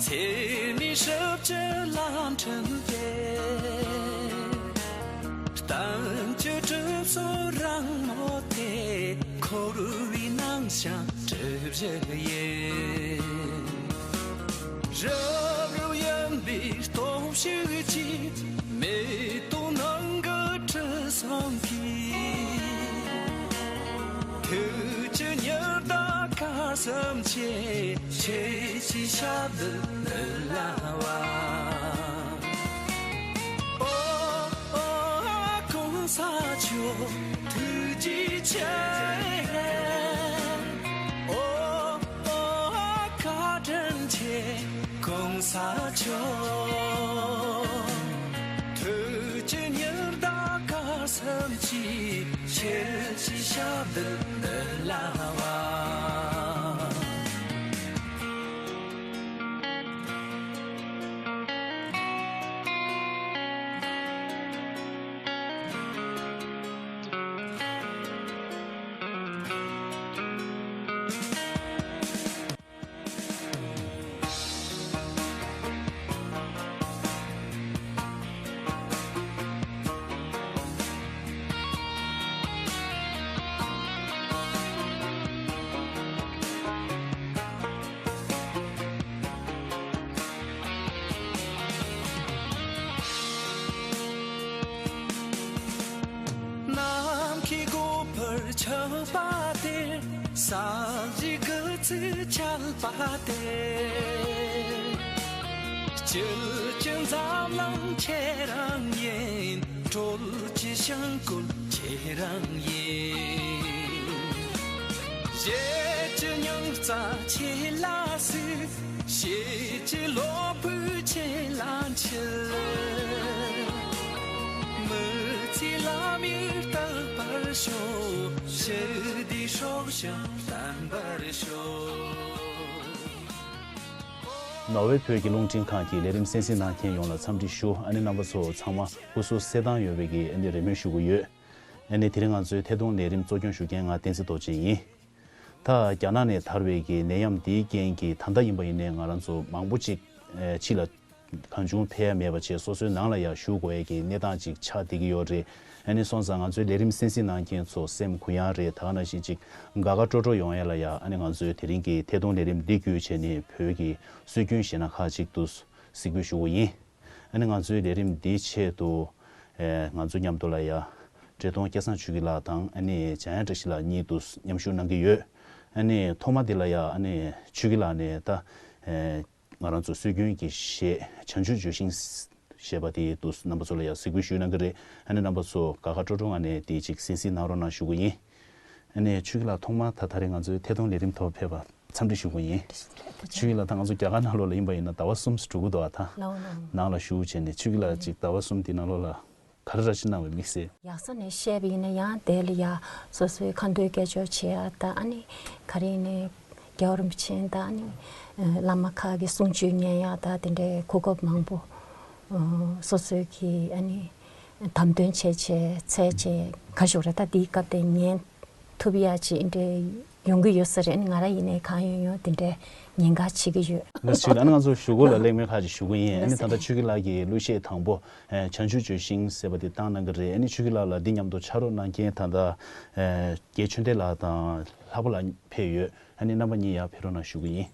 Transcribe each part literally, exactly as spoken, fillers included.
ཚེ་ནི་ཞབས་ཀྱི་ལམ་ཁྲིད་དེ། གཏམ་གྱི་གྲིབ་སོ་རང་མོ་དེ། འཁོར་བའི་ནང་ཞིང་གྲིབ་བཞི་ཡིན། རབ་རིབ་ཡིན་པའི་སྟོབས་ཤུགས་ཀྱིས། མེ་ཏོག་ནང་གི་དྲི་བསུང་གིས། ཐུགས་ཀྱི་ཉི་ཟླ་ག་བསམ་ཆེ། ཁྱེད་ཀྱི་ཞབས་འདི་མི་ལ་བ། ཨོ་ཨོ་གོང་ས་མཆོག་ཐུགས་རྗེ་ཆེ། ཨོ་ཨོ་བཀའ་དྲིན་ཆེ་གོང་ས་མཆོག་ཐུགས་ཀྱི་ཉི་ཟླ་ག་བསམ་གྱིས། ཁྱེད་ཀྱི་ཞབས་འདི་མི་ལ་བ། ནམ་མཁའི་སྒོ་འཕར་ཆགས་པ་དེར། ས་གཞི་དགུ་ཚིགས་ཆགས་པ་དེར། སྐྱིད་ཀྱི་འཛམ་གླིང་ཁྱེད་རང་ཡིན། སྲོལ་གྱི་ཞིང་བཀོད་ཁྱེད་རང་ཡིན། གཞས་ཀྱི་རྙིང་རྩ་ཁྱེད་ལ་གཟིགས། གཞས་ཀྱི་གློ་བུར་ཁྱེད་ལ་འཁྱིལ། མི་ཚེའི་ལམ་ཡིག་རྟག་པར་ཤོག་ཞི་བདེའི་སྲོག་ཤིང་བརྟན་པར་ཤོག་ནོར་ཝེ་བོད་ཀྱི་རླུང་འཕྲིན་ཁང་གི་ལས་རིམ་གསན་གཟིགས་གནང་མཁན་ཡོངས་ལ་འཚམས་འདྲི་ཞུ། ཨ་ནི་རྣམ་པ་ཚོ་ཚང་མ་སྐུ་གཟུགས་གསལ་ཐང་ཡོད་པའི་གི་ཨ་ནི་རེ་སྨོན་ཞུ་གི་ཡོད། ཨ་ནི་དེ་རིང་ང་ཚོའི་ཐད་གཏོང་ལས་རིམ་གཙོ་སྐྱོང་ཞུ་མཁན་ང་བསྟན་འཛིན་རྡོ་རྗེ་ཡིན། ད་རྒྱ་ནག་ནས་དར་བའི་གི་ནད་ཡམས་འདིའི་རྐྱེན་གྱིས་ད་ལྟ་ཡིན་པ་ཡིན་ནའི་ང་རང་ཚོ་མང་པོ་ཅིག་ཨེ་ཕྱི་ལ་གང་བྱུང་ཕེབས་ཡ་མེད་པ་བྱས་སོ་སོའི་ནང་ལ་ཡ་བཞུགས་དགོས་ཡ་གི་གནས་སྟངས་ཅིག་ཆགས་བསྡད་ཀྱི་ཡོད་རེད། ཨ་ནི་སོང་ཙང་ང་ཚོའི་ལས་རིམ་གསན་གཟིགས་གནང་མཁན་ཚོ་སེམས་གུ་ཡངས་རེད། ད་ག་ནང་བཞིན་ཅིག་དགའ་དགའ་སྤྲོ་སྤྲོ་ཡོང་ཡ་ལ་ཡ། ཨ་ནི་ང་ཚོའི་དེ་རིང་གི་ཐད་གཏོང་ལས་རིམ་འདི་བརྒྱུད་བྱས་ནས་བོད་ཀྱི་སྲོལ་རྒྱུན་གཞས་སྣ་ཁག་ཅིག་ཏུ་གཟིགས་འབུལ་ཞུ་གི་ཡིན། ཨ་ནི་ང་ཚོའི་ལས་རིམ་འདིའི་ཆེད་དུ་ཨེ་ང་ཚོ་མཉམ་དུ་ལ་ཡ་བཀྲས་མཐོང་སྐལ་བཟང་ཆོས་སྐྱིད་ལགས་དང་ཨ་ནི་འཇམ་དབྱངས་བཀྲ་ཤིས་ལགས་གཉིས་དུ་མཉམ་ཞུགས་གནང་གི་ཡོད། ཨ་ནི་ཐོག་མ་འདི་ལ་ཡ་ཨ་ནི་ཆོས་སྐྱིད་ལགས་ནས་ད་ཨེ་ང་རང་ཚོ་སྲོལ་རྒྱུན་གྱི་གཞས་བྱང་ཆུབ་ལྗོན་ཤིང་ཞེས་པ་དེ་དུ་རྣམ་པ་ཚོ་ལ་ཡང་གཟིགས་འབུལ་ཞུས་གནང་གི་རེད། ཨ་ནི་རྣམ་པ་ཚོ་དགའ་དགའ་སྤྲོ་སྤྲོ་ངང་ནས་དེ་ཅིག་གསན་གཟིགས་གནང་རོགས་གནང་ཞུ་གི་ཡིན། ཨ་ནི་ཆོས་སྐྱིད་ལགས་ཐོག་མར་ད་ད་རེས་ང་ཚོའི་ཐད་གཏོང་ལས་རིམ་ཐོག་ཕེབས་པ་འཚམས་འདྲི་ཞུ་གི་ཡིན། ཆོས་སྐྱིད་ལགས་ད་ང་ཚོ་རྒྱ་གར་ནང་ལོགས་ལ་ཡིན་པ་ཡིན་ན་ཟླ་བ་གསུམ་འགྲོ་གི་འདུག་ཨ། ད་ལའོ་ལའོ། ནང་ལ་བཞུགས་བྱས་ནས་ཆོས་སྐྱིད་ལགས་ཅིག་ཟླ་བ་གསུམ་དེ་ནང་ལོགས་ལ་ག་རེ་ར་ཅིག་གནང་བའི་དམིགས་བསལ། ཡག་ས་ནས་བཤད་པ་ཡིན་ན་ཡང་དེ་ལ་ཡ་སོ་སོའི་ཁ་འདོན་སྐད་ཅོར་བྱེད་ཡ་ད་ཨ་ནི་ག་རེ་ཡིན་ནའི་རྒྱལ་བ་རིན་པོ་ཆེ་ད་ཨ་ནི་བླ་མ་ཁག་གི་གསུང་ཆོས་ཉན་ཡ་ད་དེ་འདྲའི་གོ་སྐབས་མང་པོ་སོ་སོའི་གི་ཨ་ནི་དམ་དོན་བྱས་བྱས་འཚལ་བྱས་ག་ཞོག་རེ་ད་དེའི་སྐབས་དེ་ཉན་ཐུབ་ཡ་ཅིག་འདྲ་ཡོང་གི་ཡོད་ས་རེད། ང་རང་ཡིན་ནའི་གང་ཡོང་ཡོང་དེ་འདྲའི་ཉེན་ཁ་བྱེད་ཀྱི་ཡོད། ལགས་སོ། ཨ་ནི་ང་ཚོ་གཞུག་གུ་ལ་གླེང་མོལ་ཁག་ཅིག་ཞུ་གི་ཡིན། ཨ་ནི་ད་ལྟ་ཆོས་སྐྱིད་ལགས་ཀྱིས་གླུ་གཞས་དང་པོ་བྱང་ཆུབ་ལྗོན་ཤིང་ཟེར་བ་དེ་བཏང་གནང་གི་རེད། ཨ་ནི་ཆོས་སྐྱིད་ལགས་ལ་འདི་མཉམ་དུ་ཕྱག་རོགས་གནང་མཁན་ད་ལྟ་རྒན་ཆོས་ལྡན་ལགས་དང་ལྷག་པ་ལགས་ཕེབས་ཡོད། ཨ་ནི་རྣམ་པ་གཉིས་ཡར་ཕེབས་རོགས་གནང་ཞུ་གི་ཡིན།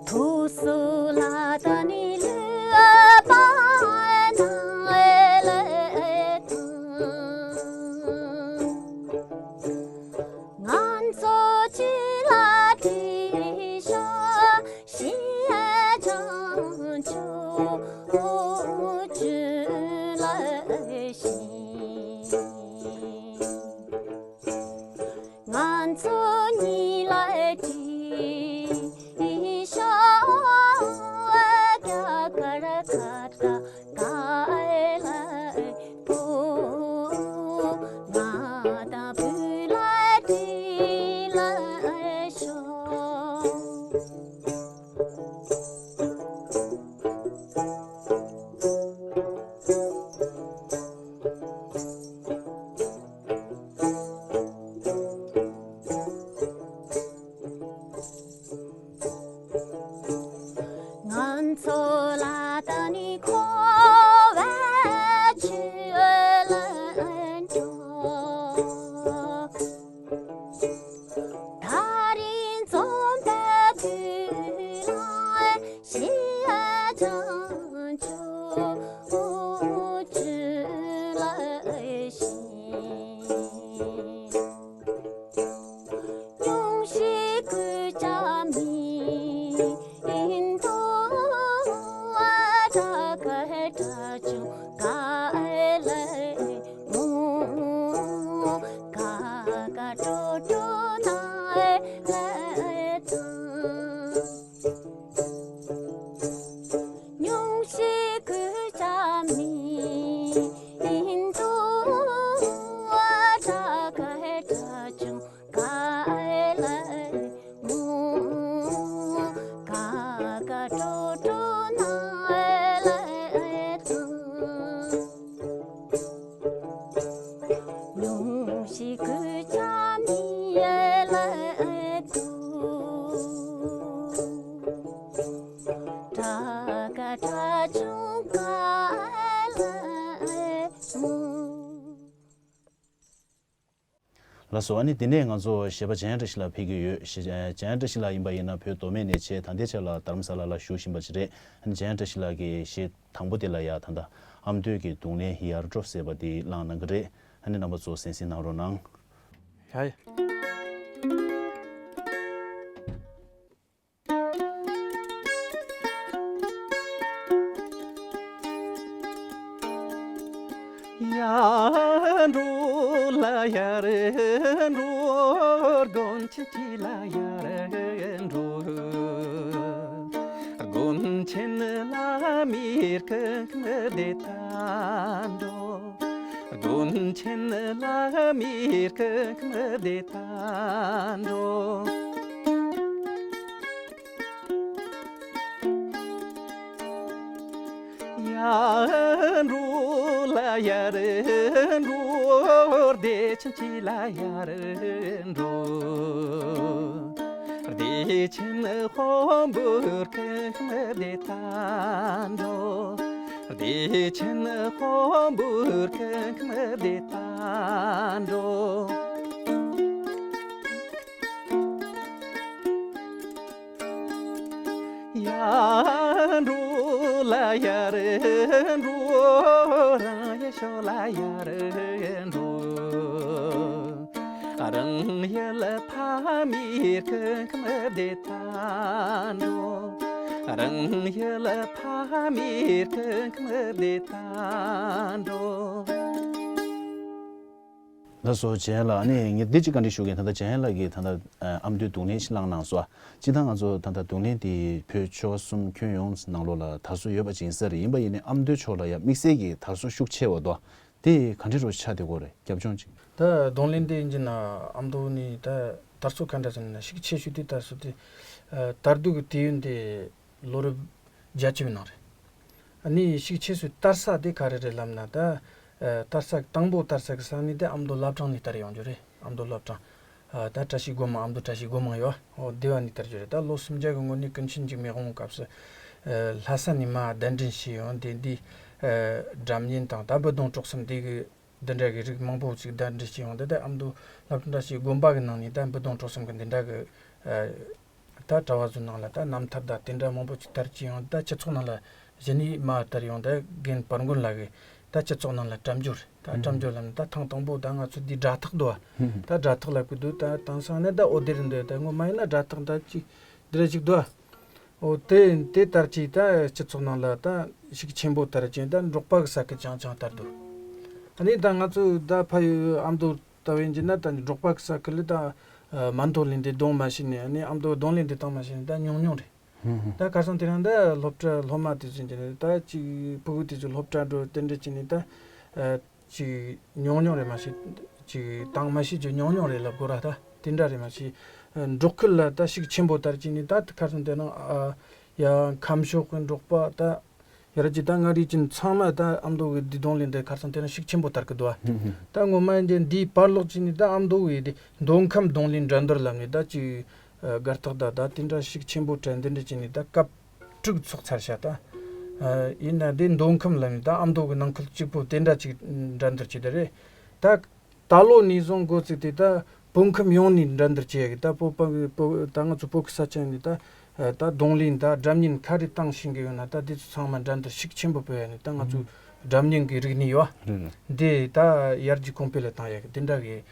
ཐུགས་སུ་ལ་དང་ནི་ལུས་པ་ན་ལེ་དང་། ང་ཚོ་ཅི་ལ་དྲིས་ཤོག་ཤེས་ཀྱང་ཆོག་ཅི་ལ་ཤེས། ང་ཚོ་གཉིས་ལ་དྲིས་ཤོག་ཀ་ཀ་ར་ཀ་ཏ་ག་ལ་པོ། ང་དང་བུ་ལ་དྲིས་ལ་ཤོག། ང་ཚོ་ལ་ད་ནི་འཁོར་བའི་ཆུ་ལ་འགྲོ། ད་རིང་འཛོམས་པའི་དུས་ལ་ཤེས་ཀྱང་ཆོག་ཅི་ལ་ཤེས། ཉུང་ཤས་ཀུ་ཅག་མིན་འདུག་ཨ། དྲག་དྲག་ཅུང་ག་ལེ་མོ། ག་ག་ཀྲོ་ཀྲོ་ན་ལེ་དང་། ཉུང་ཤས་ཀུ་ཅག་མིན་འདུག་ཨ། དྲག་དྲག་ཅུང་ག་ལེ་མོ། ག་ག་ཀྲོ་ཀྲོ་ན་ལེ་དང་། ཉུང་ཤས་ཀུ་ཅག་མིན་ལེ་འདུག་དྲག་དྲག་ཅུང་ག་ལེ་མོ། ལགས་སོ། ཨ་ནི་དེ་ནས་ང་ཚོ་གཞས་པ་འཇམ་དབྱངས་བཀྲ་ཤིས་ལགས་ཕེབས་ཀྱི་ཡོད། གཞས་འཇམ་དབྱངས་བཀྲ་ཤིས་ལགས་ཡིན་པ་ཡིན་ན་བོད་མདོ་སྨད་ནས་བྱས་ད་ལྟའི་ཆར་ལ་རྡ་རམ་ས་ལ་ལ་བཞུགས་བཞིན་པ་ཅིག་རེད། ཨ་ནི་འཇམ་དབྱངས་བཀྲ་ཤིས་ལགས་ཀྱི་གཞས་དང་པོ་དེ་ལ་ཡ་ད་ལྟ་ཨ་མདོའི་གི་རྡུང་ལེན་ཡར་འགྲོ་ཟེར་བ་དེ་བླངས་གནང་གི་རེད། ཨ་ནི་རྣམ་པ་ཚོ་གསན་གཟིགས་གནང་རོགས་གནང་། ཡ་ཡ། ཡར་འགྲོ་ལ་ཡར་འགྲོ། དགོན་ཆེན་ལ་ཡར་འགྲོ། དགོན་ཆེན་ལ་མིར་ཁང་བདེ་ད་འགྲོ། དགོན་ཆེན་ལ་མིར་ཁང་བདེ་ད་འགྲོ། ཡར་འགྲོ་ལ་ཡར་འགྲོ། བདེ་ཆེན་ལ་ཡར་འགྲོ། བདེ་ཆེན་དཔོན་པོའི་ཁང་བདེ་ད་འགྲོ། བདེ་ཆེན་དཔོན་པོའི་ཁང་བདེ་ད་འགྲོ། ཡར་འགྲོ་ལ་ཡར་འགྲོ། རང་ཡུལ་ཕྱོགས་ལ་ཡར་འགྲོ། རང་ཡུལ་ཕ་མའི་སྐུ་ཁམས་བདེ་ད་འགྲོ། རང་ཡུལ་ཕ་མའི་སྐུ་ཁམས་བདེ་ད་འགྲོ། ལགས་སོ། འཇམ་དབྱངས་ལགས། ཨ་ནི་ངས་འདི་གཅིག་བཀའ་འདྲི་ཞུ་གི་ཡིན། ད་ལྟ་འཇམ་དབྱངས་ལགས་ཀྱིས་ད་ལྟ་ཨ་མདོའི་རྡུང་ལེན་ཞིག་བླངས་གནང་སོང་། སྤྱིར་བཏང་ང་ཚོ་ད་ལྟ་རྡུང་ལེན་དེ་བོད་ཆོལ་གསུམ་ཁྱོན་ཡོངས་ནང་ལོགས་ལ་དར་སྲོལ་ཡོད་པ་ཅིག་ཡིན་ས་རེད། ཡིན་པ་ཡིན་ནའི་ཨ་མདོའི་ཕྱོགས་ལ་ཡང་དམིགས་བསལ་གྱི་དར་སྲོལ་ཤུགས་ཆེ་བ་དོ། དེ་ག་འདྲ་རུ་ཆགས་བསྡད་ཀྱི་ཡོད་རེད། རྒྱབ་ལྗོངས་ཅིག་ད་རྡུང་ལེན་དེ་ཡིན་གྱི་ན་ཨ་མདོ་ནས་ད་དར་སྲོལ་ག་འདྲ་ཟེར་ན་ཤུགས་ཆེ་ཤོས་དེ་དར་སྲོལ་དེ་ཨ་དར་སྡུད་ཀྱི་དུས་ཡུན་དེ་ལོ་རབས་བརྒྱད་ཅུ་བའི་ནང་རེད། ཨ་ནི་ཤུགས་ཆེ་ཤོས་དར་ས་དེ་ག་རེ་རེད་ལབ་ན། ད་ཨ་དར་ས་དང་པོ་དར་ས་གི་ས་གནས་དེ་ཨ་མདོ་བླ་བྲང་ནས་དར་ཡོང་རྒྱུ་རེད། ཨ་མདོ་བླ་བྲང་། ཨ་ད་བཀྲ་ཤིས་སྒོ་མང་། ཨ་མདོ་བཀྲ་ཤིས་སྒོ་མང་ཡོད། ཨོ་སྡེ་བ་ནས་དར་རྒྱུ་རེད། ད་ལོ་སུམ་བརྒྱ་གི་སྔོན་ནས་ཀུན་མཁྱེན་འཇིགས་མེད་དབང་སྐབས་སུ་ ལྷ་ས་ནས་མར་གདན་འདྲེན་བྱས་ཡོང་དེ་འདི་སྒྲ་སྙན་དང་ད་འབུད་རྡུང་གྲོགས་གསུམ་འདི་གི་འདི་འདྲ་གི་རིགས་མང་པོ་ཅིག་གདན་འདྲེན་བྱས་ཡོང་དེ་ད་ཨ་མདོ་སློབ་གྲྭ་འདྲ་ཞིག་དགོན་པ་གི་ནང་ནས་ད་འབུད་རྡུང་གྲོགས་གསུམ་གི་འདི་འདྲ་གི་ད་གྲྭ་བ་ཚོའི་ནང་ལ་ད་རྣམ་ཐར་ད་དེ་འདྲ་མང་པོ་ཅིག་དར་གྱི་ཡོང་ད་སྤྱི་ཚོགས་ནང་ལ་གཞི་ནས་མར་དར་ཡོང་ད་རྒན་པར་མགོན་ལགས་ཀྱིས་ད་སྤྱི་ཚོགས་ནང་ལ་བཀྲ་འབྱོར་ད་བཀྲ་འབྱོར་ལབ་ནས་ད་ཐེངས་དང་པོ་ད་ང་ཚོ་འདི་སྒྲ་ཐག་འདུག་བ། ད་སྒྲ་ཐག་ལབ་གི་འདུག་ད་དེང་སང་ནས་ད་ཨོ་དེ་རེད་འདུག་ད་ངོ་མ་ཡིན་ན་སྒྲ་ཐག་ད་ཅིག་འདི་རེད་ཅིག་འདུག་བ། ཨོ་དེ་དེ་དར་གྱི་ད་སྤྱི་ཚོགས་ནང་ལ་ད་ཤུགས་ཆེན་པོ་དར་གྱི་ད་འབྲོག་པ་གི་ས་ཁུལ་ཆུང་ཆུང་དར་འདུག་ཨ་ནི་ད་ང་ཚོ་ད་ཕ་ཡུལ་ཨ་མདོ་ལྟ་བུ་ཡིན་གྱི་ན་ད་འབྲོག་པ་གི་ས་ཁུལ་ལ་ད་མ་མཐོ་ལེན་དེ་གཏོང་མ་ཤེས་ནས་ཨ་ནི་ཨ་མདོ་གདོང་ལེན་དེ་བཏང་མ་ཤེས་ནས་ད་ཉུང་ཉུང་རེད། ད་ཁ་སང་དེ་རིང་ད་སློབ་གྲྭ་སློབ་མ་དེ་ཚོ་ཡིན་གྱི་ན་ད་ཅིག་ཕྲུ་གུ་དེ་ཚོ་སློབ་གྲྭ་འགྲོ་དེ་འདྲ་བྱས་ནས་ད་ཅིག་ཉུང་ཉུང་རེད་མ་གཞི་ཅིག་བཏང་མ་ཤེས་ཀྱི་ཉུང་ཉུང་རེད་ལབ་དགོས་ར་ད་དེ་འདྲ་རེད་མ་གཞི་འབྲོག་ཁུལ་ལ་ད་ཤུགས་ཆེན་པོ་དར་གྱི་ནི་ད་ཁ་སང་དེ་རིང་ཡ་ཁམས་ཕྱོགས་ཀྱི་འབྲོག་པ་ད་ཡར་གྱི་ད་མངའ་རིས་ཅན་ཚང་མ་ད་ཨ་མདོ་གི་འདི་གདོང་ལེན་དེ་ཁ་སང་དེ་རིང་ཤུགས་ཆེན་པོ་དར་གི་འདུག་བ། ད་ངོ་མ་ཡིན་དེ་འདིའི་བར་ལོག་ཅིག་ནི་ད་ཨ་མདོ་གི་དེ་མདོ་ཁམས་གདོང་ལེན་འགྲན་བསྡུར་ལབ་ནི་ད་ཅིག་ཨ་སྒར་ཐག་ད་ད་དེ་འདྲ་ཤུགས་ཆེན་པོ་དྲན་དེ་འདྲ་ཅིག་ནི་ད་སྐབས་དྲུག་ཚོགས་ཚར་ཤག་ད། ཨ་ཡིན་ན་དེ་མདོ་ཁམས་ལབ་ནི་ད་ཨ་མདོ་གི་ནང་ཁུལ་གཅིག་པོ་དེ་འདྲ་ཅིག་འགྲན་བསྡུར་བྱེད་དེ་རེད། ད་ད་ལོ་ནས་བཟུང་འགོ་བཙུགས་ཏེ་ད་བོད་ཁམས་ཡོངས་ནས་འགྲན་བསྡུར་བྱེད་ཡ་གི་ད་བོད་པ་གི་བོད་ད་ང་ཚོ་བོད་ཀྱི་ས་ཆ་ནས་ད་ད་གདོང་ལེན་ད་སྒྲ་སྙན་ག་རེ་བཏང་ཤེས་གི་ཡོད་ན་ད་དེ་ཚོ་ཚང་མ་འགྲན་བསྡུར་ཤུགས་ཆེན་པོ་སྤེལ་ཡ་ནི་ད་ང་ཚོ་སྒྲ་སྙན་གི་རིག་གནས་ཡོད་བ། འདི་ད་ཡར་རྒྱས་གོང་འཕེལ་ལ་བཏང་ཡ་གི་དེ་འདྲ་གི་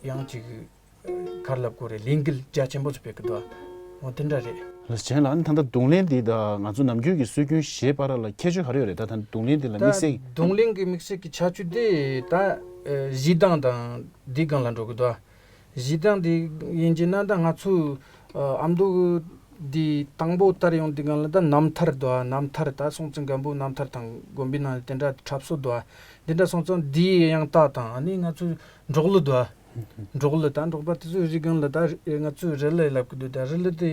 ཡང་ཅིག་ག་རེ་ལབ་དགོས་རེད། ལས་འགུལ་རྒྱ་ཆེན་པོ་ཞིག་སྤེལ་གི་འདུག་འོ་དེ་འདྲ་རེད། ལགས་སོ། ལགས་ཨ་ནི་ད་ལྟ་གདོང་ལེན་འདི་དང་ང་ཚོ་ནམ་རྒྱུན་གྱི་སྲོལ་རྒྱུན་གཞས་བར་ལ་ཁྱད་ཆོས་ག་རེ་ཡོད་རེད། ད་ད་གདོང་ལེན་འདི་ལ་ད་དམིགས་བསལ་གདོང་ལེན་གྱི་དམིགས་བསལ་གྱི་ཁྱད་ཆོས་དེ་ད་གཞས་གདངས་དང་འདིའི་སྒང་ལ་འགྲོ་གི་འདུག་གཞས་གདངས་འདི་ཡིན་གྱི་ན་ད་ང་ཚོ་ཨ་མདོ་འདི་དང་པོ་དར་ཡོང་དུས་སྒང་ལ་ད་རྣམ་ཐར་འདུག་རྣམ་ཐར་ད་སྲོང་བཙན་སྒམ་པོའི་རྣམ་ཐར་དང་དགོན་པའི་ནང་དེ་འདྲ་འཁྲབ་སྲོལ་འདུག་འདི་འདྲ་སོང་ཙང་འདིའི་དབྱངས་རྟ་དང་ཨ་ནི་ང་ཚོའི་འབྲོག་གླུ་འདུག་འབྲོག་གླུ་དང་འབྲོག་པ་དེ་ཚོའི་རིགས་སྒང་ལ་ད་ང་ཚོས་རི་གླུ་ལབ་གི་འདུག་ད་རི་གླུ་དེ་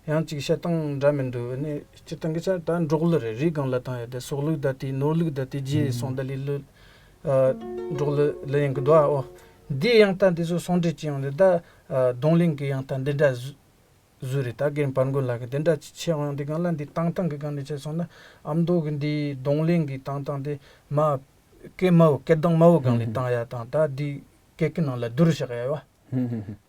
ཡང་ཅིག་བཤད་སྟངས་འདྲ་མི་འདུག་ཨ་ནི་སྤྱིར་བཏང་གི་ཆ་ད་འབྲོག་གླུ་རེད། རི་སྒང་ལ་བཏང་ཡ་དེ་སོག་ལུགས་ད་དེ་ནོར་ལུགས་ད་དེ་རྗེས་སོང་ད་ལི་གླུ་འབྲོག་གླུ་ལ་ཡིན་གི་འདུག་ཨ་འོ་འདིའི་དབྱངས་རྟ་འདི་ཚོ་ཟུང་འབྲེལ་གྱི་ཡོང་དེ་ད་གདོང་ལེན་གི་དབྱངས་རྟ་འདི་འདྲ་བཟོས་རེད། ད་རྒན་པར་མགོན་ལགས་ཀྱིས་འདི་འདྲ་ཅིག་ཆེ་ཡོང་དེ་སྒང་ལ་འདི་བཏང་སྟངས་ཀྱི་སྒང་ནས་བྱས་སོང་ན་ཨ་མདོ་གི་འདིའི་གདོང་ལེན་གྱི་བཏང་སྟངས་དེ་མ་སྐད་དམའ་བོ་སྐད་གདངས་དམའ་བོ་སྒང་ལས་བཏང་ཡ་དང་ད་འདི་སྐད་ཀྱི་ནང་ལ་བསྡུར་བཞག་ཡ་བ།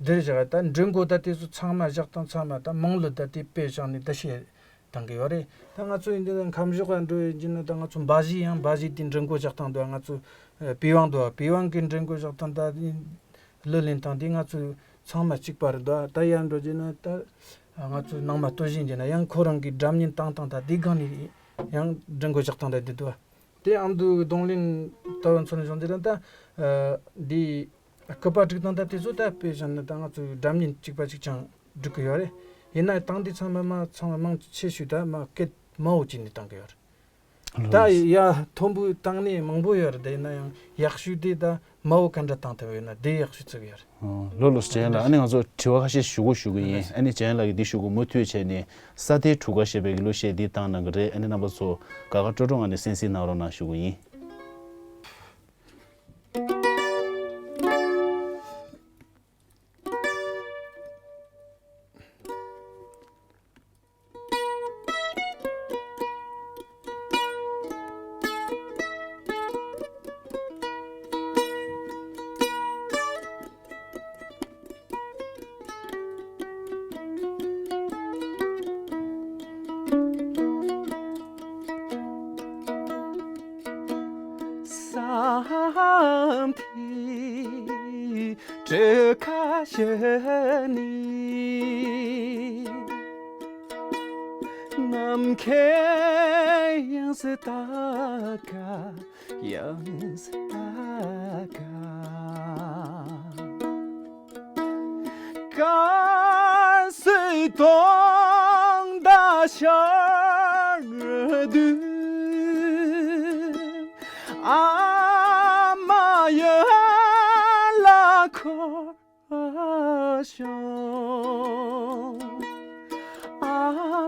བསྡུར་བཞག་ཡ་ད་འབྲི་མགོ་ད་དེ་ཚོ་ཚང་མ་བཞག་སྟངས་ཚང་མ་ད་མང་ལོ་ད་དེ་དཔེ་བཞག་ནས་ད་བཤད་བཏང་གི་ཡོད་རེད། ད་ང་ཚོ་ཡིན་དུས་ད་ཁམས་ཕྱོགས་ལ་འགྲོ་ཡིན་གྱི་ན་ད་ང་ཚོ་འབའ་གཞས་ཡང་འབའ་གཞས་དེ་འབྲི་མགོ་བཞག་སྟངས་འདུག་ང་ཚོ་པི་ཝང་འདུག་པི་ཝང་གི་འབྲི་མགོ་བཞག་སྟངས་ད། གླུ་ལེན་སྟངས་འདི་ང་ཚོ་ཚང་མ་གཅིག་པ་རེད་འདུག་ད་ཡར་འགྲོ་རྒྱུ་ན་ད་ང་ཚོ་ནང་མ་སྟོད་གཞས་འདི་ན་ཡང་ཁོ་རང་གི་སྒྲ་སྙན་བཏང་སྟངས་དང་འདི་སྒང་ནས་ཡང་འབྲི་མགོ་བཞག་སྟངས་དང་འདི་འདུག་དེ་ཨ་མདོའི་གདོང་ལེན་ལྟ་བུ་མཚོན་བྱུང་འདི་ལ་ད་འདི་སྐུད་པ་སྒྲིག་སྟངས་ད་དེ་ཚོ་ད་དཔེ་བཞག་ན་ད་ང་ཚོ་སྒྲ་སྙན་གཅིག་པ་གཅིག་རྐྱང་སྒྲིག་གི་ཡོད་རེད། ཡིན་ན་སྟངས་འདི་ཚང་མ་མ་ཚང་མ་མང་ཆེ་ཤོས་ད་མ་སྐད་དམའ་བོ་བྱས་ནས་བཏང་གི་ཡོད་རེད། ད་ཡ་མཐོན་པོའི་སྟེང་ནས་མང་པོ་ཡོད་རེད། དེ་ཡིན་ན་ཡང་ཡག་ཤོས་དེ་ད་དམའ་བོ་ག་འདྲ་བཏང་ཐུབ་ཡོད་ན་དེ་ཡག་ཤོས་བརྩི་གི་ཡོད་རེད། ལགས་ལགས་སོ། ལགས་ཨ་ནི་ང་ཚོ་དྲི་བ་ཁ་ཤས་ཞུ་དགོས་ཞུ་གི་ཡིན། ཨ་ནི་ལགས་ལགས་ཀྱིས་འདི་ཞུ་དགོས། མུ་མཐུད་བྱས་ནས་ས་མཐའི་གྲུ་ཁ་ཞེས་པའི་གླུ་གཞས་འདི་བཏང་གནང་གི་རེད། ཨ་ནི་རྣམ་པ་ཚོ་དགའ་དགའ་སྤྲོ་སྤྲོ་ངང་ནས་གསན་གཟིགས་གནང་རོགས་གནང་ཞུ་གི་ཡིན། ས་མཐའི་གྲུ་ཁ་ཞིག་ནས། ནམ་མཁའི་དབྱིངས་སུ་ལྟ་དགའ། དབྱིངས་སུ་ལྟ་དགའ། དཀར་གསལ་དུང་ཟླ་ཤར་དུས། ཨ་མ་ཡུལ་ལ་འཁོར་ཞིང་། ཨ་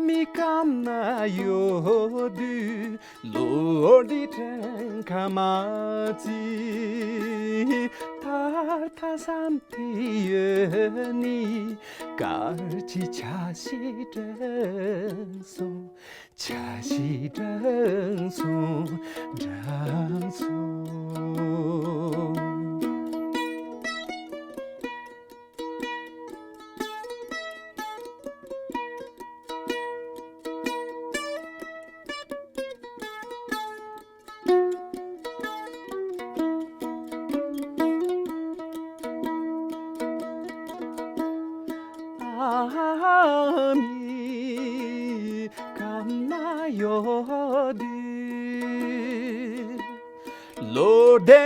མའི་རྐངམ་ན་ ཡོད་དུས་ལོ་འདི་དྲན་ཁ་མ་བརྩི། ད་ལྟ་བསམ་དེ་ཡོད་ནི། གར་གྱི་ཆ་ཤས་དྲན་སོང་། ཆ་ཤས་དྲན་སོང་། དྲན་སོང་། ཨ་མའི་གམ་ན་ཡོད་དུས། ལོ་ཟླའི་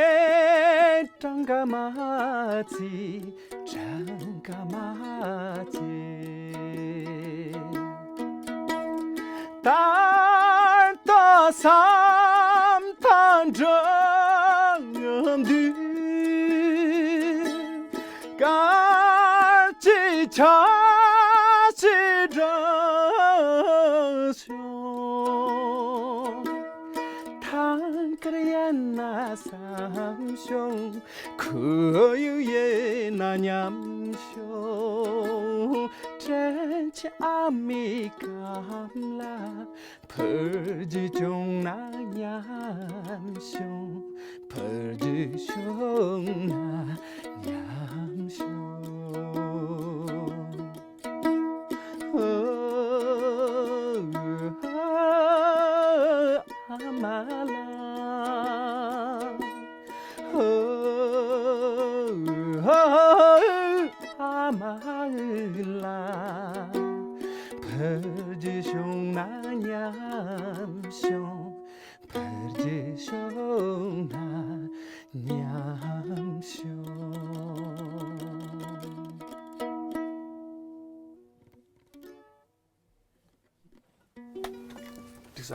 གྲངས་ཀ་མ་བརྩི། གྲངས་ཀ་མ་བརྩི། ད་ལྟ་བསམ་ཐག་འགྲམ་དུས། གར་གྱི་ཆ་ཤས་དྲན་སོང་། ཐང་དཀར་ཡན་ན་བསམ་བྱུང་། ཁོར་ཡུག་ཡིན་ན་མཉམ་བྱུང་། དྲིན་ཆེན་ཨ་མའི་གམ་ལ། ཕུར་རྒྱུ་བྱུང་ན་མཉམ་བྱུང་། ཕུར་རྒྱུ་བྱུང་ན་མཉམ་བྱུང་། ཨ་མ་ལགས། ཨ་མ་ལགས། ཕུར་རྒྱུ་བྱུང་ན་མཉམ་བྱུང་། ཕུར་རྒྱུ་བྱུང་ན་མཉམ་བྱུང་། འགྲིག་ས།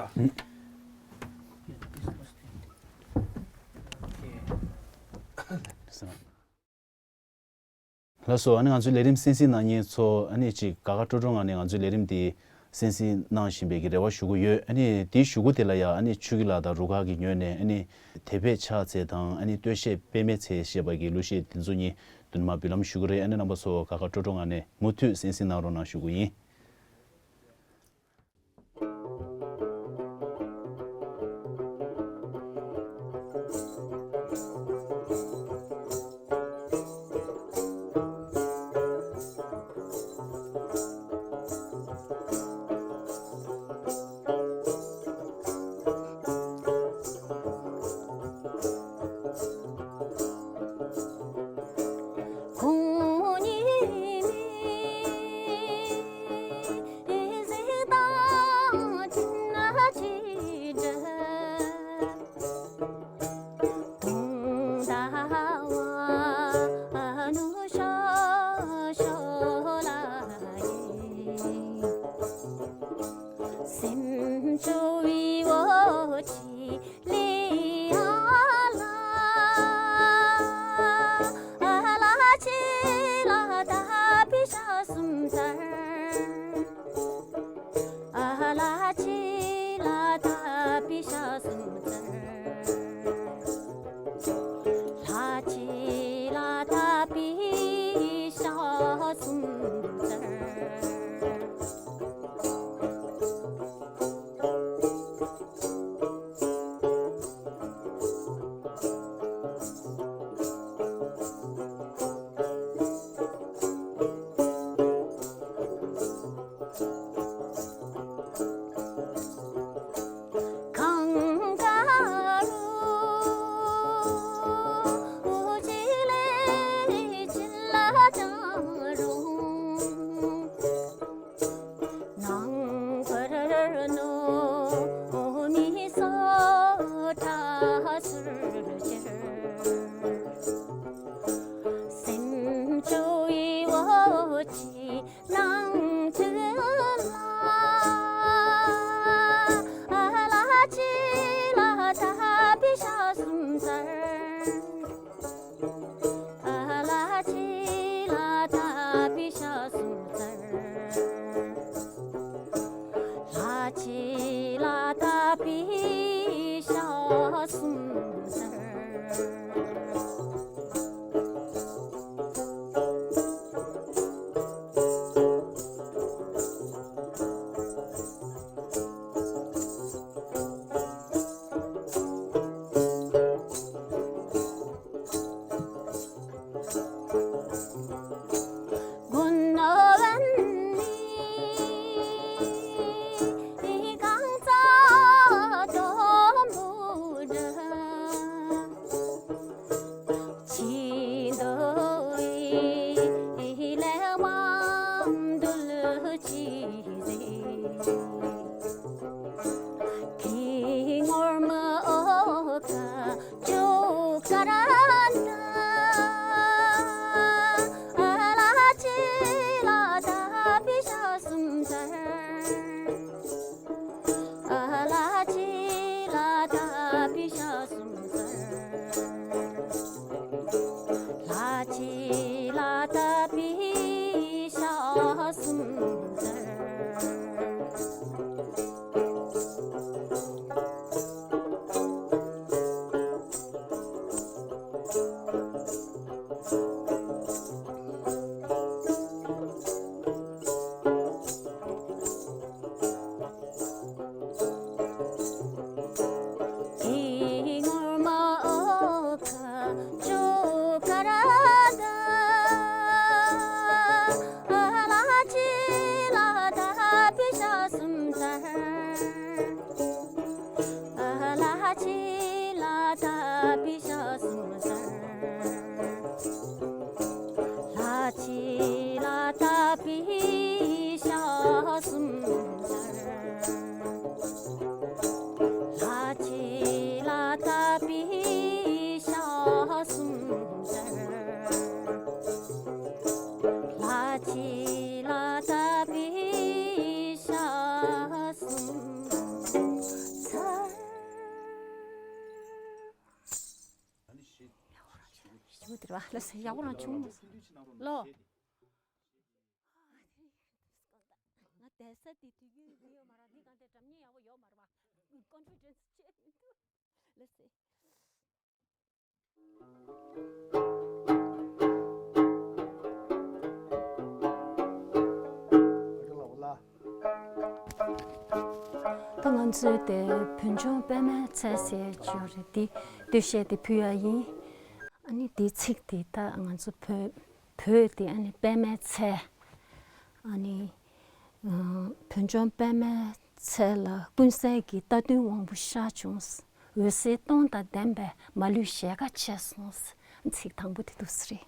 ལགས་སོ། ཨ་ནི་ང་ཚོའི་ལས་རིམ་གསན་གཟིགས་གནང་མཁན་ཚོ། ཨ་ནི་ཅིག་དགའ་དགའ་སྤྲོ་སྤྲོ་ངང་ནས་ང་ཚོའི་ལས་རིམ་འདི་གསན་གཟིགས་གནང་བཞིན་པའི་གི་རེ་བ་ཞུ་གི་ཡོད། ཨ་ནི་དེའི་གཞུག་གུ་དེ་ལ་ཡང་ཨ་ནི་ཆོས་སྐྱིད་ལགས་དང་རུ་ཁག་གི་ངོས་ནས་ཨ་ནི་དད་པས་ཕྱག་འཚལ་དང་། ཨ་ནི་བསྟོད་བཤད་དཔེ་མེད་འཚལ་ཞེས་པ་གི་གླུ་གཞས་དེ་ཚོ་གཉིས་མདུན་མ་འབུལ་ལམ་ཞུ་གི་རེད། ཨ་ནི་རྣམ་པ་ཚོ་དགའ་དགའ་སྤྲོ་སྤྲོ་ངང་ནས་མུ་མཐུད་གསན་གཟིགས་གནང་རོགས་གནང་ཞུ་གི་ཡིན། པའི་ཞག་གསུམ་ཟེར། ལོ། ང་བསྡད་ས་དེ་དུས་རྒྱུན་དེ་ཡོད་མ་རེད། འདི་གང་དེ་སྒྲ་སྙན་ཡག་པོ་ཡོད་མ་རེད་པ། Confidence ཆེ་མི་འདུག Let's see. ད་ང་ཚོའི་དེ་བོད་ལྗོངས་པད་མའི་ཚལ་ཟེར་ཅིག་ཡོད་རེད། དེ་སྟོད་གཞས་དེ་ཕུལ་ཡ་ཡིན། ཨ་ནི་དེའི་ཚིག་དེ་ད་ང་ཚོ་བོད་བོད་དེ་ཨ་ནི་པད་མའི་ཚལ། ཨ་ནི་ཨ་བོད་ལྗོངས་པད་མའི་ཚལ་ལ་ཀུན་གསལ་གྱི་རྟ་བདུན་དབང་པོ་ཤར་བྱུང་། འོད་ཟེར་སྟོང་དང་ལྡན་པས་མ་ལུས་ཞལ་དཀར་ཕྱེས་སོང་། ཚིག་དང་པོ་དེ་འདུག་སེ་རེད།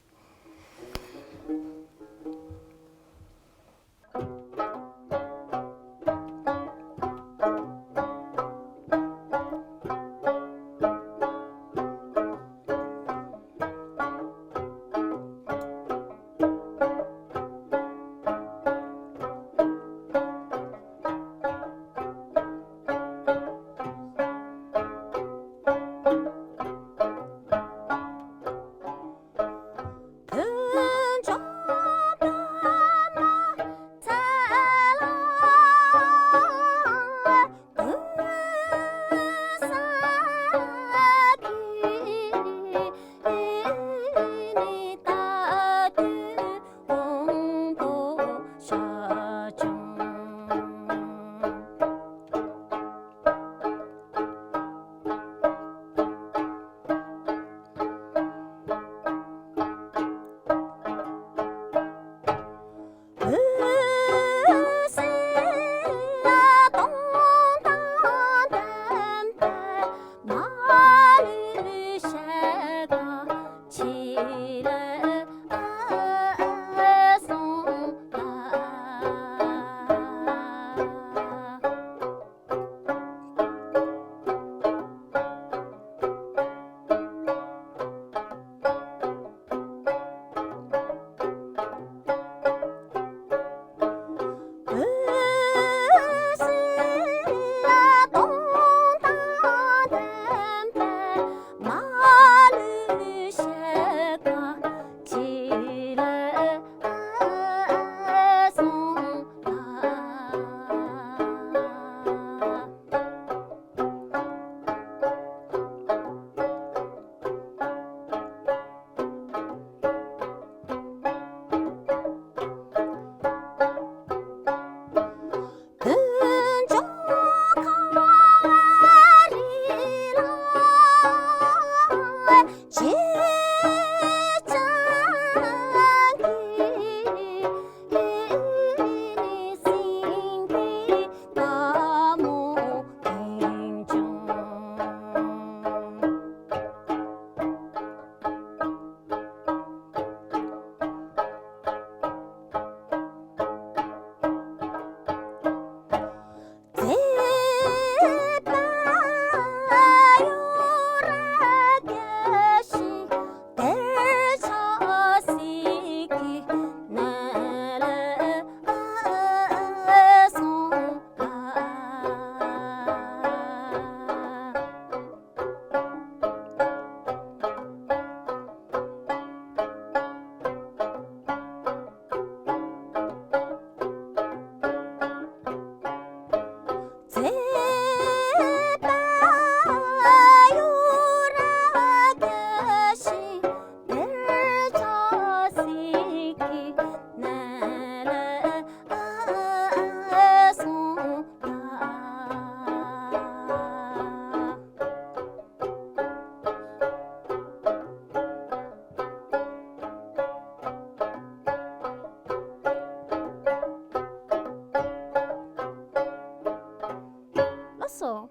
སོ།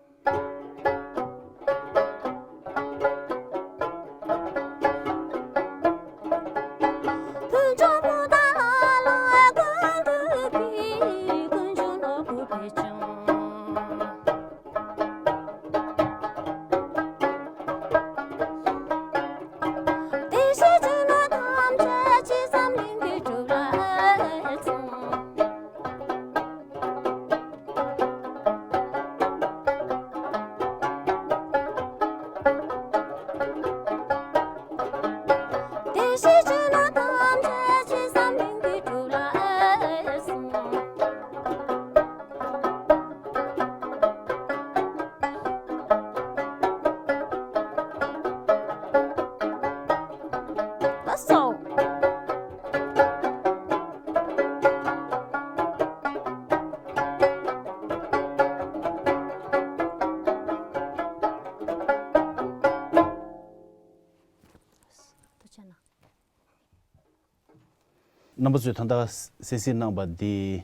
རྣམ་པ་ཚོས་ད་ལྟ་གསན་གཟིགས་གནང་བ་འདི།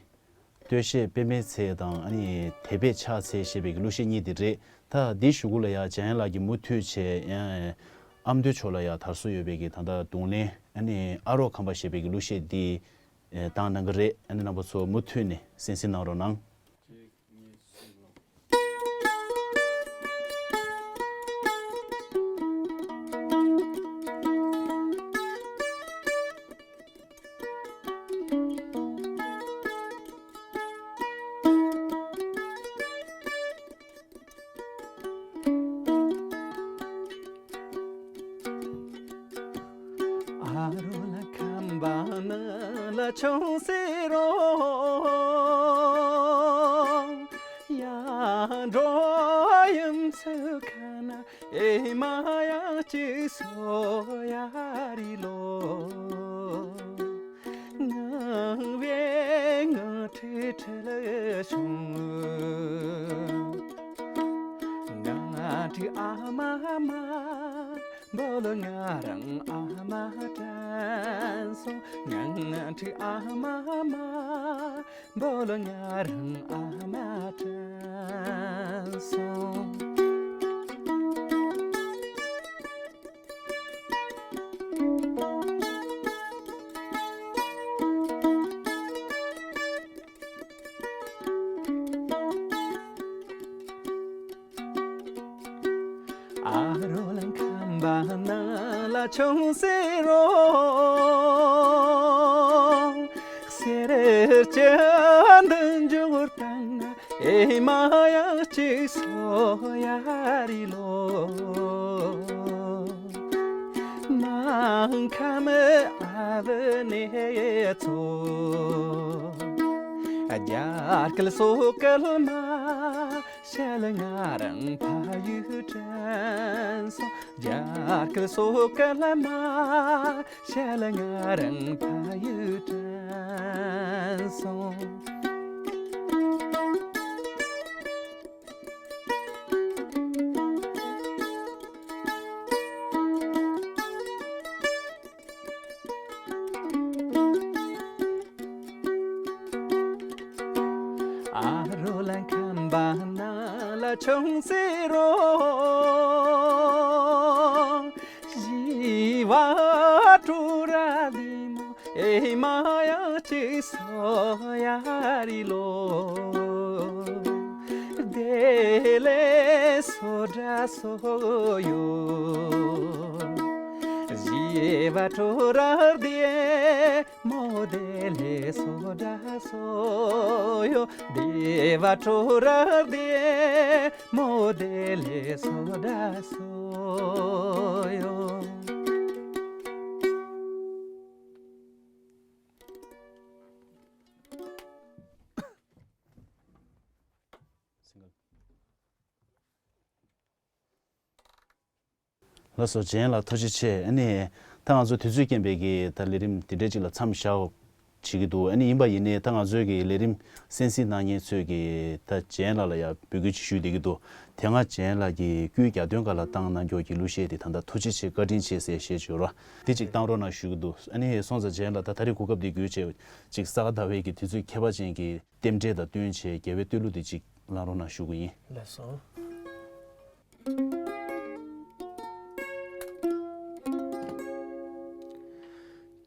སྟོད་གཞས་པད་མའི་ཚལ་དང་ཨ་ནི་དད་པས་ཕྱག་འཚལ་ཞེས་པའི་གི་གླུ་གཞས་གཉིས་འདི་རེད། ད་འདིའི་གཞུག་གུ་ལ་ཡང་འཇམ་དབྱངས་ལགས་ཀྱིས་མུ་མཐུད་བྱས་ཡང་ཨ་མདོ་ཕྱོགས་ལ་ཡང་དར་སྲོལ་ཡོད་པའི་གི་ད་ལྟ་རྡུང་ལེན་ཨ་ནི་ཨ་རོགས་ཁམས་པ་ཞེས་པའི་གི་གླུ་གཞས་འདི་བཏང་གནང་གི་རེད། ཨ་ནི་རྣམ་པ་ཚོ་མུ་མཐུད་ནས་གསན་གཟིགས་གནང་རོགས་གནང་། ཨ་རོ་ལ་ཁམས་པ་ནི་ལ་ཆུང་སེ་རོ། ཡ་འགྲོ་ཡུམ་ཚུ་ཁ་ན་ཨེ་མ་ཡ་ཅི་སོ་ཡ་རི་ལོ། ངང་བའི་ངང་ཁྲི་ཁྲི་ལ་བྱུང་། ང་ཁྲི་ཨ་མ་མ། འབོལ་ང་རང་ཨ་མ་དྲན་སོང་། ང་ཁྲི་ཨ་མ་མ། འབོལ་ང་རང་ཨ་མ་དྲན་སོང་། ཨ་རོ་ལ་ཁམས་པ་ན་ལ་ཆུང་སེ་རོ། སེར་སྐྱ་འདི་འབྱོར་དང་ཨེ་མ་ཡ་ཅི་སོ་ཡ་རི་ལོ། ནང་ཁམས་ཨ་བུ་ནེ་ཚོ། རྒྱ་སྐད་སོ་སྐད་མ། ཤལ་ང་རང་ཕ་ཡུལ་དྲན་སོང་། རྒྱ་སྐད་སོ་སྐད་མ། ཤལ་ང་རང་ཕ་ཡུལ་དྲན་སོང་། ཨ་རོ་ལ་ཁམས་པ་ན་ལ་ཆུང་སེ་རོ། ཞི་བ་དྲོ་ར་ལི་མོ། ཨེ་མ་ཡ་ཅི་སོ་ཡ་རི་ལོ། དེ་ལས་སོ་འདྲ་སོ་ཡོ། ཞི་བ་དྲོ་ར་དེ་མོ། དེ་ལས་སོ་འདྲ་སོ་ཡོ། དེ་བ་དྲོ་ར་དེ་མོ། དེ་ལས་སོ་འདྲ་སོ་ཡོ། ལགས་སོ། འཇམ་དབྱངས་ལགས་ཐུགས་རྗེ་ཆེ། ཨ་ནི་ད་ང་ཚོ་དུས་ཚོད་རྐྱེན་པས་ཀྱི་ད་ལས་རིམ་འདི་འདྲའི་ཅིག་ལ་མཚམས་བཞག་བྱེད་ཀྱི་འདུག་ཨ་ནི་ཡིན་པ་ཡིན་ནའི་ད་ང་ཚོའི་གི་ལས་རིམ་གསན་གཟིགས་གནང་མཁན་ཚོས་ཀྱི་ད་འཇམ་དབྱངས་ལགས་ལ་ཡང་འབོད་སྐུལ་ཅིག་ཞུས་བསྡད་ཀྱི་འདུག་དེ་སྔ་འཇམ་དབྱངས་ལགས་ཀྱིས་སྐུའི་གྱ་སྟོན་སྒང་ལ་བཏང་གནང་མཁན་གྱི་གླུ་གཞས་དེ་ད་ལྟ་ཐུགས་རྗེ་ཆེ་བཀའ་དྲིན་ཆེ་ཟེར་ཞེས་བརྗོད་རོགས། དེ་ཅིག་བཏང་རོགས་གནང་ཞུ་གི་འདུག་ཨ་ནི་སོང་ཙང་འཇམ་དབྱངས་ལགས་ད་ད་རེས་གོ་སྐབས་འདི་བརྒྱུད་བྱས་ཅིག་ས་ག་ཟླ་བའི་གི་དུས་ཚོད་ཁྱད་པར་ཅན་གྱི་རྟེན་འབྲེལ་དང་བསྟུན་བྱས་རྒྱལ་བའི་བསྟོད་གླུ་འདི་ཅིག་ བླངས་རོགས་གནང་ཞུ་གི་ཡིན། ལགས་སོ།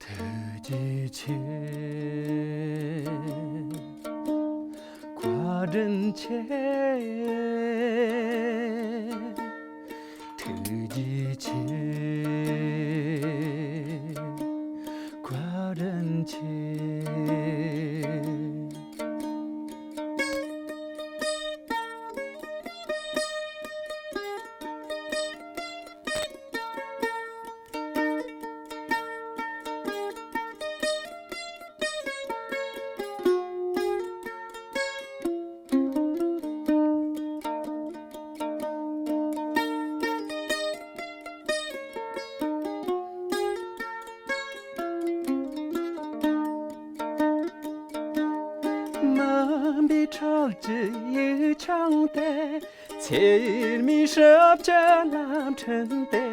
ཐུགས་རྗེ་ཆེ། བཀའ་དྲིན་ཆེ། ཐུགས་རྗེ་ཆེ། བཀའ་དྲིན་ཆེ། རྣམ་པའི་འཕྲུལ་གྱི་ཡིག་ཆུང་སྟེ། ཚེར་མའི་སྲིབ་ཀྱི་ལམ་ཕྲན་ཏེ།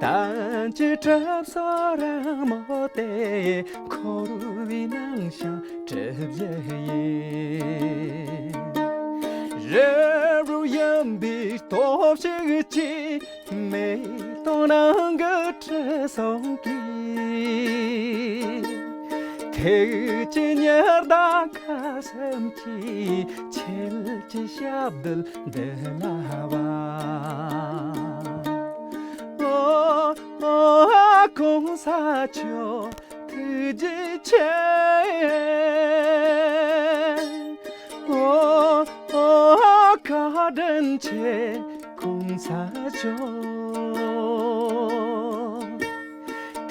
གཏམ་གྱི་གྲིབ་སོ་རིང་མོ་སྟེ། འཁོར་བའི་ནང་བཞིན་གྲིབ་བཞི་ཡིན། རིབ་རུབ་ཡིན་པའི་སྟོབས་ཤུགས་ཀྱིས། མེ་ཏོག་ནང་གི་དྲི་བསུང་གིས། ཐུགས་ཀྱི་ཉི་ཟླ་ཁ་ཟུམ་གྱིས། ཁྱེད་ཀྱི་ཞབས་རྡུལ་འདི་ལ་བབས། ཨོ་ཨོ་གོང་ས་མཆོག་ཐུགས་རྗེ་ཆེ། ཨོ་ཨོ་བཀའ་དྲིན་ཆེ། གོང་ས་མཆོག་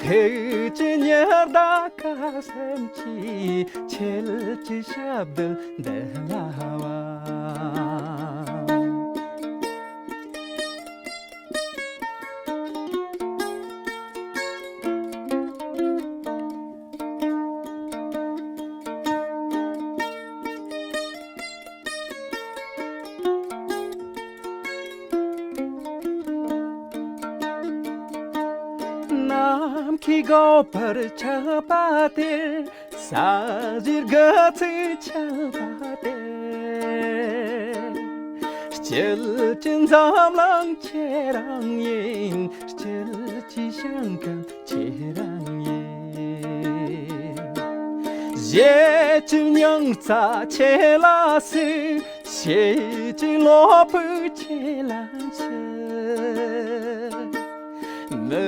ཐུགས་ཀྱི་ཉི་ཟླ་ཁ་ཟུམ་གྱིས། ཁྱེད་ཀྱི་ཞབས་རྡུལ་འདི་ལ་བབས། ནམ་མཁའི་སྒོ་འཕར་ཆགས་པ་དེར། ས་གཞིའི་དགུ་ཚིགས་ཆགས་པ་དེར། དཀྱིལ་གྱི་འཛམ་གླིང་ཁྱེད་རང་ཡིན། དཀྱིལ་གྱི་ཞིང་ཁམས་ཁྱེད་རང་ཡིན། གཞལ་བྱའི་མྱང་རྩ་ཁྱེད་ལ་གཟིགས། གཤེགས་བྱའི་གློ་བུར་ཁྱེད་ལ་འཆི། མི་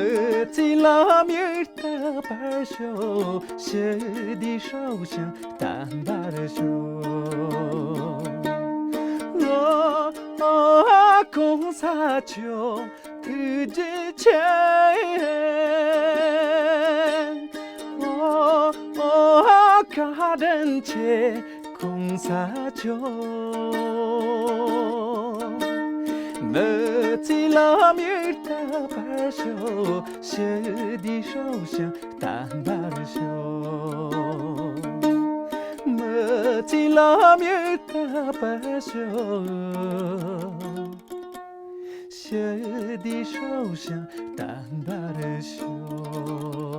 ཚེའི་ལམ་ཡིག་བརྟན་པར་ཤོག་ཞི་བདེའི་སྲོག་ཤིང་བརྟན་པར་ཤོག་ཨོ་ཨོ་གོང་ས་མཆོག་ཐུགས་རྗེ་ཆེ། ཨོ་ཨོ་བཀའ་དྲིན་ཆེ། གོང་ས་མཆོག་མི་ཚེའི་ལམ་ཡིག་བརྟན་པར་ཤོག་ཞི་བདེའི་སྲོག་ཤིང་བརྟན་པར་ཤོག་མི་ཚེའི་ལམ་ཡིག་བརྟན་པར་ཤོག་ཞི་བདེའི་སྲོག་ཤིང་བརྟན་པར་ཤོག་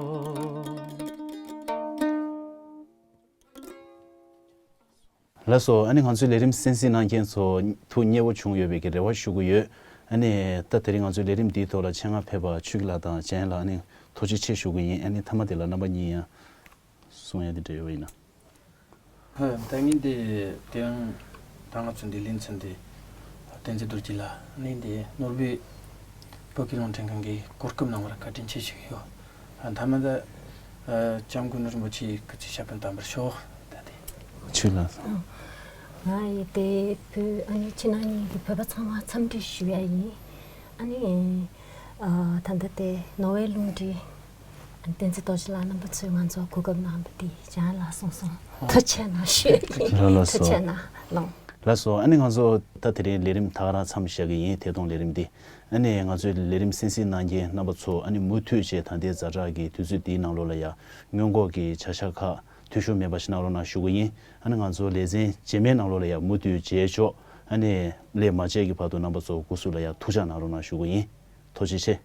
ལགས་སོ། ཨ་ནི་ང་ཚོའི་ལས་རིམ་གསན་གཟིགས་གནང་མཁན་ཚོ་ཐུགས་མཉེས་པོ་བྱུང་ཡོད་པའི་གི་རེ་བ་ཞུ་གི་ཡོད། ཨ་ནི་ད་དེ་རིང་ང་ཚོའི་ལས་རིམ་འདིའི་ཐོག་ལ་ཆེད་མངགས་ཕེབས་པ་ཆོས་སྐྱིད་ལགས་དང་ཅན་ལགས། ཨ་ནི་ཐུགས་རྗེ་ཆེ་ཞུ་གི་ཡིན། ཨ་ནི་མཐའ་མ་དེ་ལ་རྣམ་པ་གཉིས་ཡང་གསུང་ཡ་དེ་འདྲ་ཡོད་པ་ཡིན་ན། ཧོ། ད་ངས་འདི་དེ་རིང་ད་ང་ཚོ་འདི་ལེ་ཚན་འདི་བསྟན་འཛིན་རྡོ་རྗེ་ལགས་ནས་འདི་ནོར་བུའི་བོད་ཀྱི་རླུང་འཕྲིན་ཁང་གི་གོ་སྐབས་གནང་བར་བཀའ་དྲིན་ཆེ་ཞུ་གི་ཡོད། མཐའ་མ་ད་ཨ་སྐྱབས་མགོན་རིན་པོ་ཆེའི་སྐུ་ཚེ་ཞབས་པད་བརྟན་པར་ཤོག་ད་དེ། ཆོས་ལགས། ང་ཡི་དེ་བོད་ཨ་ནི་ཕྱི་ནང་གཉིས་ཀྱི་བོད་པ་ཚང་མ་འཚམས་འདྲི་ཞུ་ཡ་ཡིན། ཨ་ནི་ཨ་ད་ལྟ་དེ་ནོར་ཝེ་རླུང་འཕྲིན་བསྟན་འཛིན་རྡོ་རྗེ་ལགས་རྣམ་པ་ཚོས་ང་ཚོ་གོ་སྐབས་གནང་བ་དེ་ཅན་ལགས་གསུངས་སོང་། ཐུགས་རྗེ་གནང་ཞུ་ཡ་ཡིན། ལགས་སོ། ཐུགས་རྗེ་གནང་ལགས། ལགས་སོ། ཨ་ནི་ང་ཚོ་ད་དེ་རིང་ལས་རིམ་ད་ག་རང་མཚམས་བཞག་གི་ཡིན། ཐད་གཏོང་ལས་རིམ་འདི། ཨ་ནི་ང་ཚོའི་ལས་རིམ་གསན་གཟིགས་གནང་མཁན་རྣམ་པ་ཚོ་ཨ་ནི་མུ་མཐུད་བྱས་ད་ལྟའི་ཛ་དྲག་གི་དུས་ཚོད་འདིའི་ནང་ལོགས་ལ་ཡང་སྔོན་འགོག་གི་བྱ་གཞག་ཁག་འཐུས་ཤོར་མེད་པ་ཞིག་གནང་རོགས་གནང་ཞུ་གི་ཡིན། ཨ་ནི་ང་ཚོ་ལེ་ཚན་རྗེས་མའི་ནང་ལོགས་ལ་ཡང་མུ་མཐུད་མཇལ་ཆོག་ཨ་ནི་ལས་མ་བྱས་ཀྱི་བར་དུ་རྣམ་པ་ཚོ་སྐུ་གཟུགས་ལ་ཡང་ཐུགས་ཅག་གནང་རོགས་གནང་ཞུ་གི་ཡིན། ཐུགས་རྗེ་ཆེ།